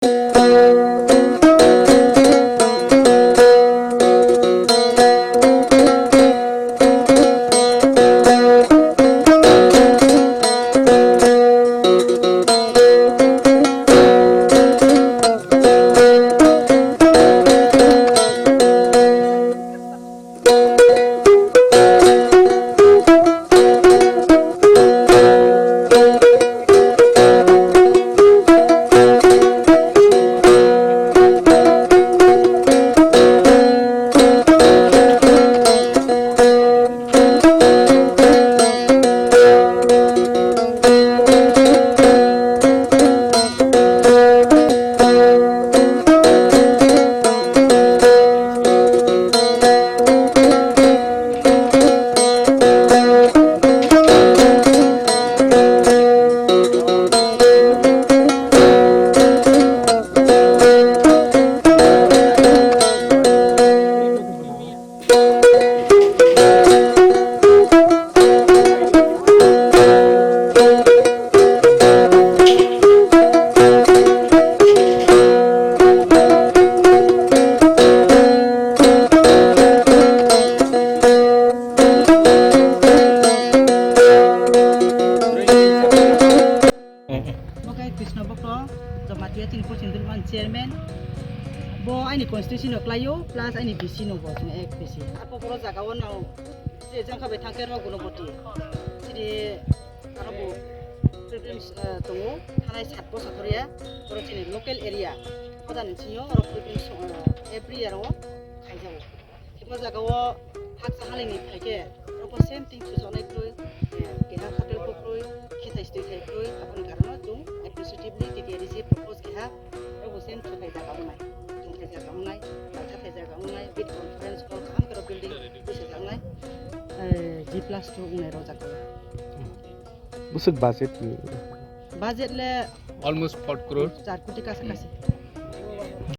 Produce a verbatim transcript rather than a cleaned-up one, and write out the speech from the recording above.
Bo khe Krishna Bokro, Jamatia chini Pochindulman chairman. Bo aini constituency no klaio, plus aini B C no bo chwng ek B C. Apo boro jaga o nang je jang kha bai thang khe rw Gunoboti. Chini aro bo pilgrims, eh, tongo, thanai sat bosor thorya, oro chini local area. Hodani chini oro pilgrims, eh, every year o khaijago. Himba jaga o haksa halini phaikhe, oro same thing sujaknai kwrwi, eh, keha khatwi kwrwi, khithai stwi khai kwrwi, aboni karon o chwng administratively T T A D C propose keha, oro same thwithai jaga wngnai, thwithai jaga wngnai, baithathai jaga wngnai, bid conference hall kaham khe building bwsajak wngnai, eh, G plus two wngnai oro jaga o. Bwswk budget ni? Budget le almost four crore. Char koti kasa kasi.